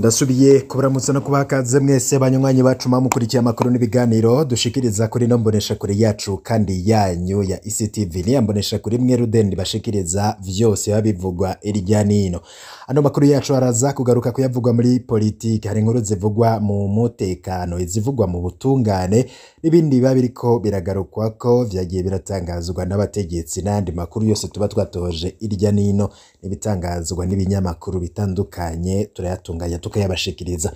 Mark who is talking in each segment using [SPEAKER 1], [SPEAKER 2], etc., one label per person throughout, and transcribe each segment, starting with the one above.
[SPEAKER 1] Ndasubiye kubaramutsa no kubaha ikaze mwese banywanyi bacu mukurikiye amakuru n'ibiganiro dushikiriza kuri no mboneshakure yacu kandi yanyu ya ICTV. Niya mboneshakure imwe rudende bashikiriza vyose biba bivugwa irya nino. Ano makuru yacu araza kugaruka kuyavugwa muri politiki, hari inkuru zivugwa mu mutekano, izivugwa mu butungane n'ibindi biba biriko biragarukwako vyagiye biratangazwa n'abategetsi n'ayandi makuru yose tuba twatoje irya nino n'ibitangazwa n'ibinyamakuru bitandukanye turayatunganya tukayabashikiriza.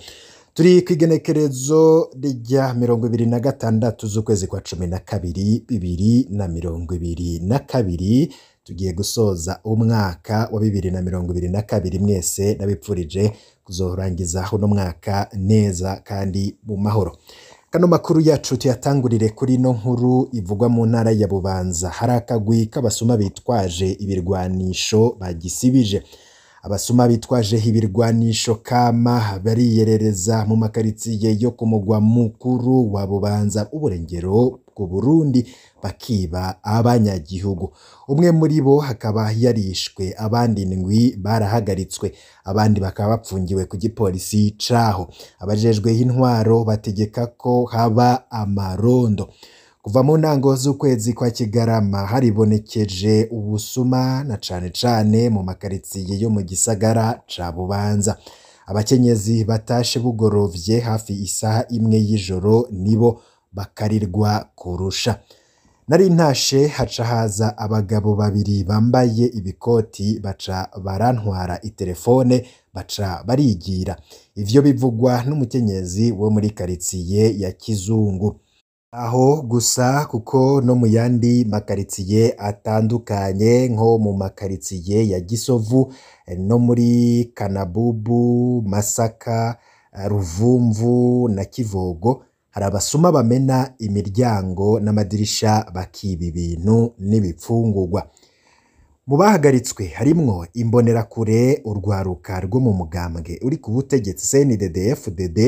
[SPEAKER 1] Turi kw'igenekerezo rya 26 z'ukwezi kwa 12 2022, tugiye gusoza umwaka wa 2022. Mwese nabipfurije kuzorangiza uno mwaka neza kandi mu mahoro. Kano makuru yacu tuyatangurire kuri no nkuru ivugwa mu ntara ya Bubanza. Hari akagwi k'abasuma bitwaje ibirwanisho bagisibije. Abasuma bitwaje ibirwanisho kama bariyerereza mu makaritsiye yo ku mugwa mukuru wa Bubanza, uburengero bw'u Burundi, bakiba abanyagihugu. Umwe muri bo hakaba yarishwe, abandi ndwi barahagaritswe, abandi bakaba bapfungiwe ku gipolisi caho. Abajejwe intwaro bategeka ko haba amarondo. Kuva mu ntango z'ukwezi kwa Kigarama haribonekeje ubusuma na cane cane mu makaritsiye yo mu gisagara ca Bubanza. Abakenyezi batashe bugorovye hafi isaha 1 y'ijoro nibo bakarirwa kurusha. Nari ntashe haca haza abagabo babiri bambaye ibikoti baca barantwara itelefone baca barigira. Ivyo bivugwa n'umukenyezi wo muri karitsiye ya Kizungu. Aho gusa kuko no mu yandi makaritsiye atandukanye nko mu makaritsiye ya Gisovu no muri Kanabubu, Masaka, Ruvumvu na Kivogo hari abasuma bamena imiryango n'amadirisha bakiba ibintu n'ibipfungurwa. Mu bahagaritswe harimwo imbonerakure, urwaruka rwo mu mugambwe uri ku butegetsi CNDD-FDD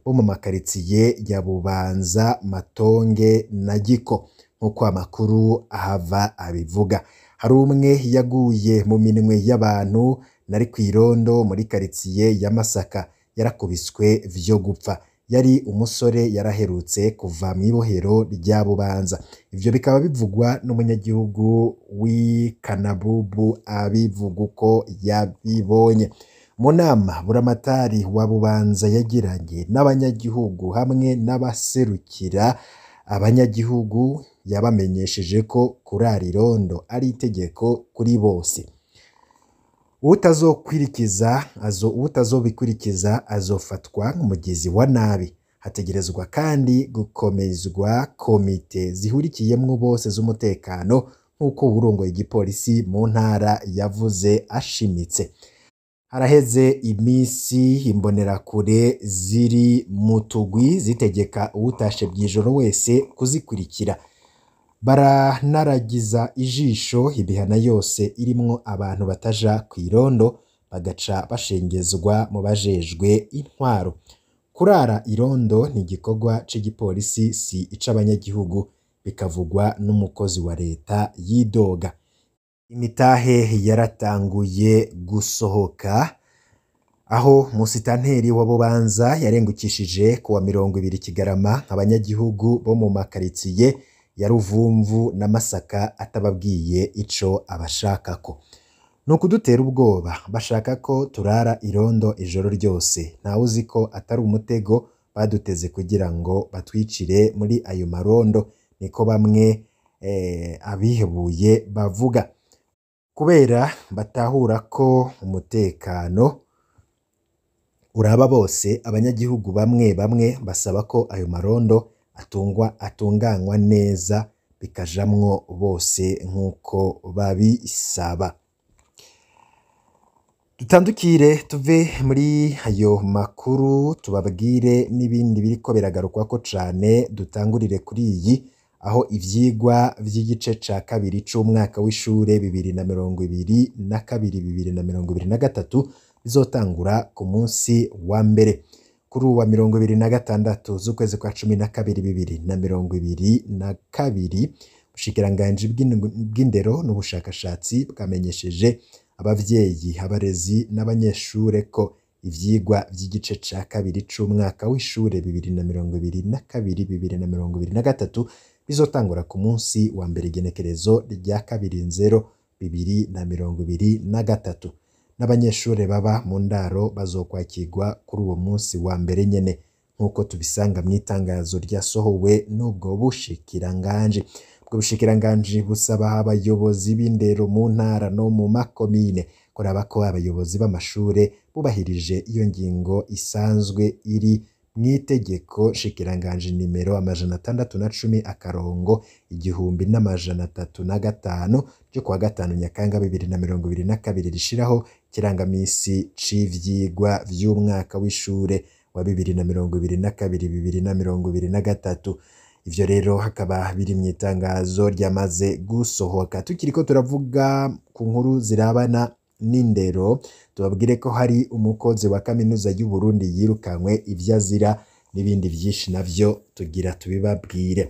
[SPEAKER 1] bo mu makaritsiye ya Bubanza, Matonge na Giko, nk'uko amakuru ahava abivuga. Hari umwe yaguye mu minwe y'abantu nari kw'irondo muri karitsiye ya Masaka, yarakubiswe vyo gupfa. Yari umusore yaraherutse kuva mw'ibohero rya Bubanza. Ivyo bikaba bivugwa n'umunyagihugu w'i Kanabubu abivuga uko yabibonye. Mu nama buramatari wa Bubanza yagiranye n'abanyagihugu hamwe n'abaserukira abanyagihugu, yabamenyesheje ko kurara irondo ari itegeko kuri bose. Uwutazobikurikiza azofatwa nk'umugizi wa nabi. Hategerezwa kandi gukomezwa komite zihurikiyemwo bose z'umutekano nk'uko uwurongoye igipolisi mu ntara yavuze ashimitse. Haraheze imisi imbonerakure ziri mu tugwi zitegeka uwutashe bw'ijoro wese kuzikurikira. Baranaragiza ijisho imihana yose irimwo abantu bataja kw'irondo bagaca bashengezwa mu bajejwe intwaro. Kurara irondo ni igikorwa c'igipolisi si ic'abanyagihugu, bikavugwa n'umukozi wa leta yidoga. Imitahe yaratanguye gusohoka aho musitanteri wa Bubanza yarengukishije kuwa 20 Kigarama abanyagihugu bo mu makaritsiye ya Ruvumvu na Masaka atababwiye ico abashakako. Ni ukudutera ubwoba, bashaka ko turara irondo ijoro ryose. Ntawuzi ko atari umutego baduteze kugira ngo batwicire muri ayo marondo, niko bamwe abihebuye bavuga. Kubera batahura ko umutekano uraba bose, abanyagihugu bamwe bamwe basaba ko ayo marondo atunganywa neza bikajamwo bose nk'uko babisaba. Dutandukire tuve muri ayo makuru tubabwire n'ibindi biriko biragarukwako cane. Dutangurire kuri iyi aho ivyigwa vy'igice ca kabiri c'umwaka w'ishure 2022 2023 bizotangura ku munsi wa mbere. Kuri uwa 26 z'ukwezi kwa 12 2022, ubushikiranganji bw'indero n'ubushakashatsi bwamenyesheje abavyeyi, abarezi n'abanyeshure ko Ivyigwa vy'igice ca kabiri c'umwaka w'ishure 2022 2023 bizotangura ku munsi wa mbere igenekerezo rya 2 nzero 2023. N'abanyeshure baba mu ndaro bazokwakirwa kuri uwo munsi wa mbere nyene, nk'uko tubisanga mw'itangazo ryasohowe n'ubwo bushikiranganji. Ubwo bushikiranganji busaba abayobozi b'indero mu ntara no mu makomine kuraba ko abayobozi b'amashure bubahirije iyo ngingo isanzwe iri mw'itegeko nshikiranganji nimero 610 akarongo 1305 ryo kuwa 5 Nyakanga 2022 rishiraho ikirangamisi c'ivyigwa vy'umwaka w'ishure wa 2022 2023. Ivyo rero hakaba biri mw'itangazo ryamaze gusohoka. Tukiriko turavuga ku nkuru zirabana n'indero, tubabwire ko hari umukozi wa kaminuza y'u Burundi yirukanywe ivyo azira n'ibindi vyinshi navyo tugira tubibabwire.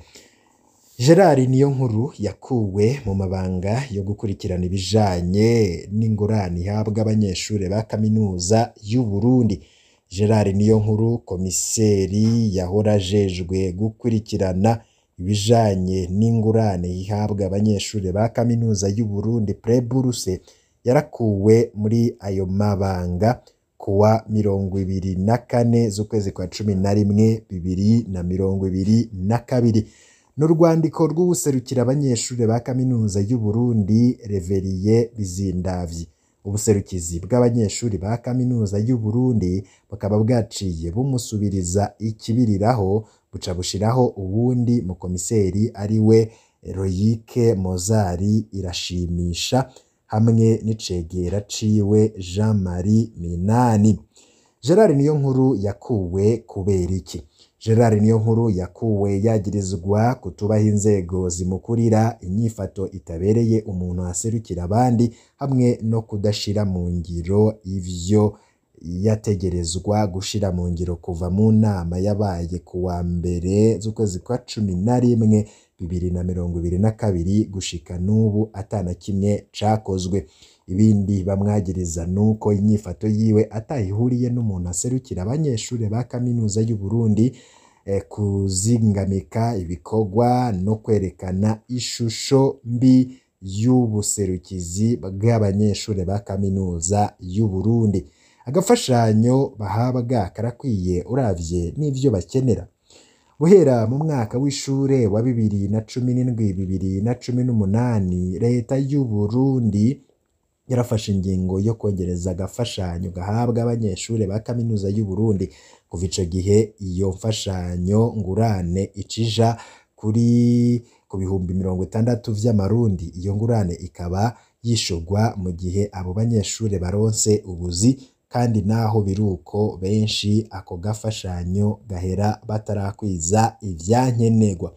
[SPEAKER 1] Gerard Niyonkuru yakuwe mu mabanga yo gukurikirana ibijanye n'ingurane ihabwa abanyeshure ba kaminuza y'u Burundi. Gerard Niyonkuru, komiseri yahora ajejwe gukurikirana ibijanye n'ingurane ihabwa abanyeshure ba kaminuza y'u Burundi Pre-Bourse, yarakuwe muri ayo mabanga kuwa 24 z'ukwezi kwa 11 2022. N'urwandiko rw'uwuserukira abanyeshure ba kaminuza y'u Burundi Reveriye Bizindavyi. Ubuserukizi bw'abanyeshuri ba kaminuza y'u Burundi bukaba bwaciye bumusubiriza ikibiriraho, buca bushiraho uwundi mukomiseri ari we Royike Mozari Irashimisha hamwe n'icegera ciwe Jean Marie Minani. Gerard Niyonkuru yakuwe kubera iki? Gerard Niyonkuru yakuwe yagirizwa kutubaha inzego zimukurira, inyifato itabereye umuntu aserukira abandi, hamwe no kudashira mu ngiro ivyo yategerezwa gushira mu ngiro kuva mu nama yabaye kuwa mbere z'ukwezi kwa 11 2022 gushika n'ubu atana kimwe cakozwe. Ibindi bamwagiriza nuko inyifato yiwe atayihuriye n'umuntu aserukira abanyeshure ba kaminuza y'u Burundi, kuzingamika ibikorwa no kwerekana ishusho mbi y'ubuserukizi bw'abanyeshure ba kaminuza y'u Burundi. Agafashanyo bahabwa karakwiye uravye n'ivyo bakenera. Guhera mu mwaka w'ishure wa 2017 2018 leta y'u Burundi yarafashe ingingo yo kongereza agafashanyo gahabwa abanyeshure ba kaminuza y'u Burundi. Kuva ico gihe iyo mfashanyo ngurane icija kuri ku bihumbi 60 vy'amarundi. Iyo ngurane ikaba yishurwa mu gihe abo banyeshure baronse ubuzi, kandi naho biruko benshi ako gafashanyo gahera batarakwiza ivyankenerwa.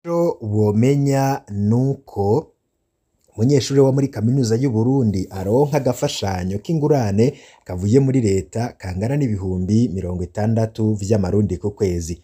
[SPEAKER 1] Ico womenya nuko umunyeshure wo muri kaminuza y'u Burundi aronka agafashanyo k'ingurane kavuye muri leta kangana n'ibihumbi 60 vy'amarundi ku kwezi.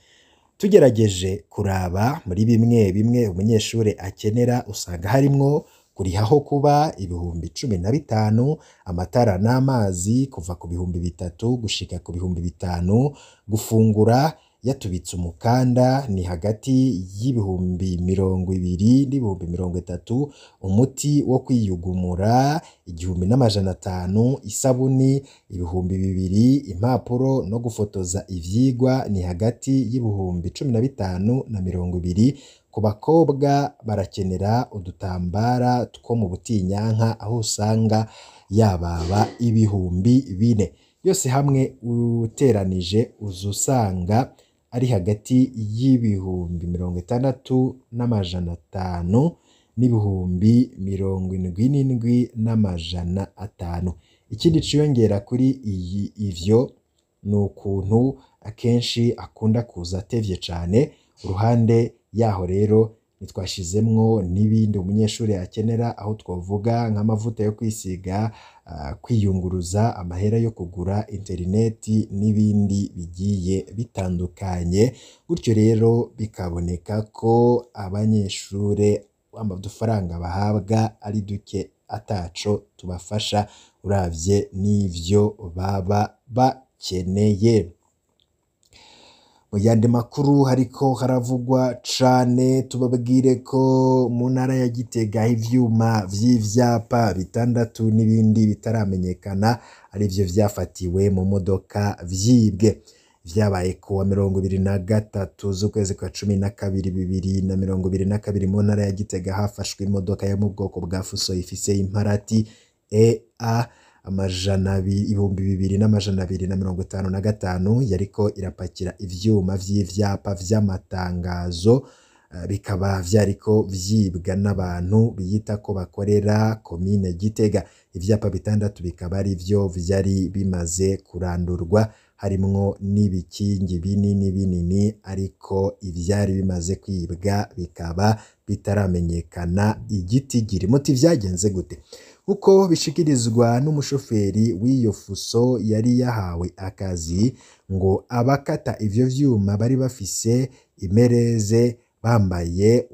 [SPEAKER 1] Tugerageje kuraba muri bimwe bimwe umunyeshure akenera, usanga harimwo kurihaho kuba ibihumbi 15, amatara n'amazi kuva ku bihumbi 3 gushika ku bihumbi 5, gufungura yatubitse umukanda ni hagati y'ibihumbi 20 n'ibihumbi 30, umuti wo kwiyugumura 1500, isabuni ibihumbi 2, impapuro no gufotoza ivyigwa ni hagati y'ibihumbi 15 na 20. Ku bakobwa barakenera udutambara two mu butinyanka aho usanga yababa ibihumbi 4. Yose hamwe uteranije uzusanga ari hagati y'ibihumbi 60 n'amajana 5 n'ibihumbi 77 n'amajana 5. Ikindi ciyongera kuri iyi ivyo ni ukuntu akenshi akunda kuza atevye cane. Uruhande yaho rero ntitwashizemwo n'ibindi umunyeshuri akenera, aho twovuga nk'amavuta yo kwisiga, kwiyunguruza, amahera yo kugura interineti n'ibindi bigiye bitandukanye. Gutyo rero bikaboneka ko abanyeshure udufaranga bahabwa ari duke ataco tubafasha uravye n'ivyo baba bakeneye. bakeneye. Mu yandi makuru hariko haravugwa cane, tubabwire ko mu ntara ya Gitega ivyuma vy'ivyapa bitandatu n'ibindi bitaramenyekana arivyo vyafatiwe mu modoka vyibwe. Vyabaye kuwa 23 z'ukwezi kwa 12 2022 mu ntara ya Gitega hafashwe imodoka yo mu bwoko bwa Fuso ifise imparati EA 2255 yariko irapakira ivyuma vy'ivyapa vy'amatangazo, bikaba vyariko vyibwa n'abantu biyita ko bakorera komine Gitega. Ivyapa bitandatu bikaba arivyo vyari bimaze kurandurwa, harimwo n'ibikingi binini binini, ariko ivyari bimaze kwibwa bikaba bitaramenyekana igitigiri. Muti vyagenze gute? Uko bishikirizwa n'umushoferi w'iyo fuso yari yahawe akazi, ngo abakata ivyo vyuma bari bafise imereze, bambaye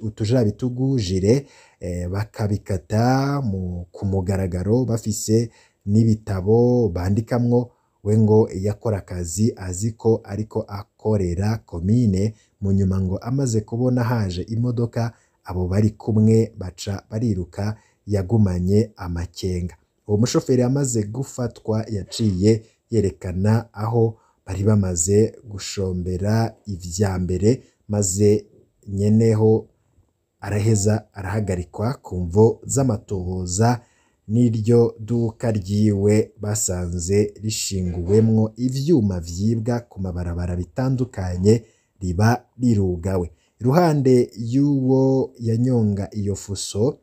[SPEAKER 1] utujabitugu jire, bakabikata ku mugaragaro bafise n'ibitabo bandikamwo. We ngo yakora akazi azi ko ariko akorera komine, mu nyuma ngo amaze kubona haje imodoka abo bari kumwe baca bariruka, yagumanye amakenga. Uwo mushoferi amaze gufatwa yaciye yerekana aho bari bamaze gushombera ivya mbere, maze nyeneho araheza arahagarikwa ku mvo z'amatohoza. N'iryo duka ryiwe basanze rishinguwemwo ivyuma vyibwa ku mabarabara bitandukanye riba rirugawe. Iruhande y'uwo yanyonga iyo fuso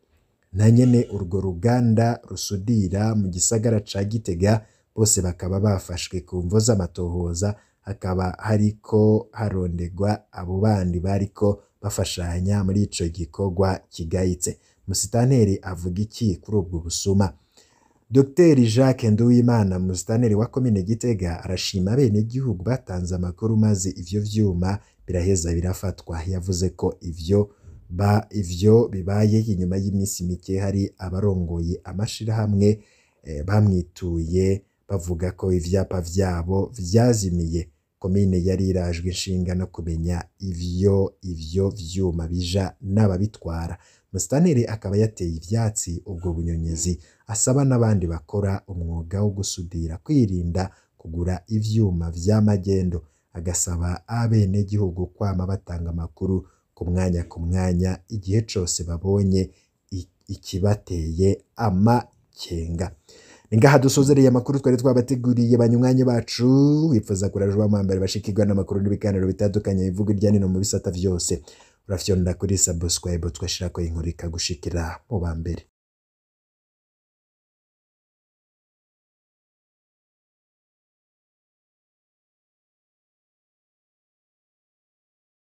[SPEAKER 1] na nyene urwo ruganda rusudira mu gisagara ca Gitega, bose bakaba bafashwe ku mvo z'amatohoza, hakaba hariko harondegwa abo bandi bariko bafashanya muri ico gikorwa kigayitse. Musitanteri avuga iki kuri ubwo busuma? Dr Jacques Nduwimana, musitanteri wa komine Gitega, arashima abenegihugu batanze amakuru maze ivyo vyuma biraheza birafatwa. Yavuze ko ivyo bibaye inyuma y'imisi mike hari abarongoye amashirahamwe bamwituye bavuga ko ivyapa vyabo vyazimiye. Komine yari irajwe inshinga no kumenya ivyo vyuma bija n'ababitwara. Musitanteri akaba yateye ivyatsi ubwo bunyonyezi, asaba n'abandi bakora umwuga wo gusudira kwirinda kugura ivyuma vy'amagendo, agasaba abenegihugu kwama batanga amakuru ku mwanya ku mwanya igihe cose babonye ikibateye amakenga. Ngaha dusozereye amakuru twari twabateguriye banywanyi bacu. Wifuza kuraje wa mbere bashikirwa n'amakuru n'ibiganiro bitandukanye bivuga irya nino mu bisata vyose, urafyonda kuri subscribe twashirako inkuru ikagushikira mu ba mbere.